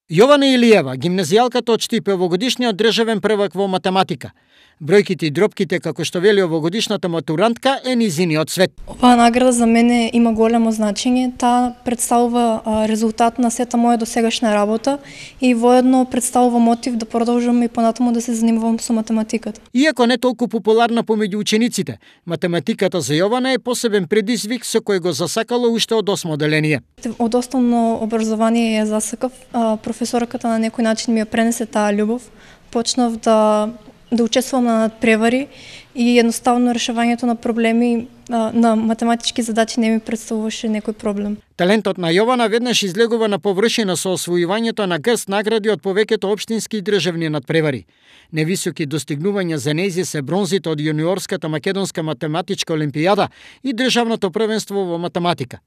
Јована Илиева, гимназијалката од Штип, е овогодишниот државен првак во математика. Бројките и дропките, како што вели овогодишната матурантка, е низиниот свет. Оваа награда за мене има големо значење. Таа представува резултат на сета моја досегашна работа и воедно представува мотив да продолжам и понатаму да се занимавам со математиката. Иако не толку популарна помеѓу учениците, математиката за Јована е посебен предизвик со кој го засакало уште од 8 одделение. Од основно образование ја засакав. Професорката на некој начин ми ја пренесе таа љубов. Почнав да учествувам на надпревари и едноставно решавањето на проблеми на математички задачи не ми представуваше некој проблем. Талентот на Јована веднаш излегува на површина со освојувањето на грст награди од повеќето општински и државни надпревари. Невисоки достигнувања за нејзи се бронзите од јуниорската македонска математичка олимпијада и државното првенство во математика.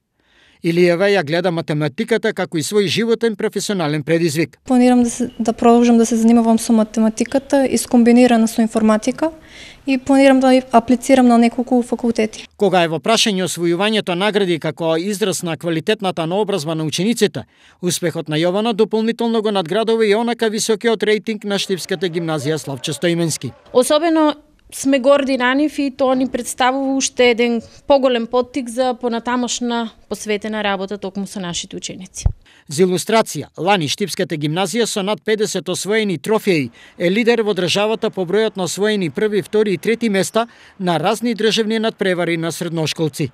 Илиева ја гледа математиката како и свој животен професионален предизвик. Планирам да продолжам да се занимавам со математиката искомбинирана со информатика и планирам да аплицирам на неколку факултети. Кога е во прашање освојувањето награди како израз на квалитетната наобразба на учениците, успехот на Јована дополнително го надградува и онака високиот рейтинг на Штипската гимназија Славчо Стоименски. Особено сме горди на нив и тоа ни представува уште еден поголем поттик за понатамошна посветена работа токму со нашите ученици. За илустрација, лани Штипската гимназија со над 50 освоени трофеи е лидер во државата по бројот на освоени први, втори и трети места на разни државни надпревари на средношколци.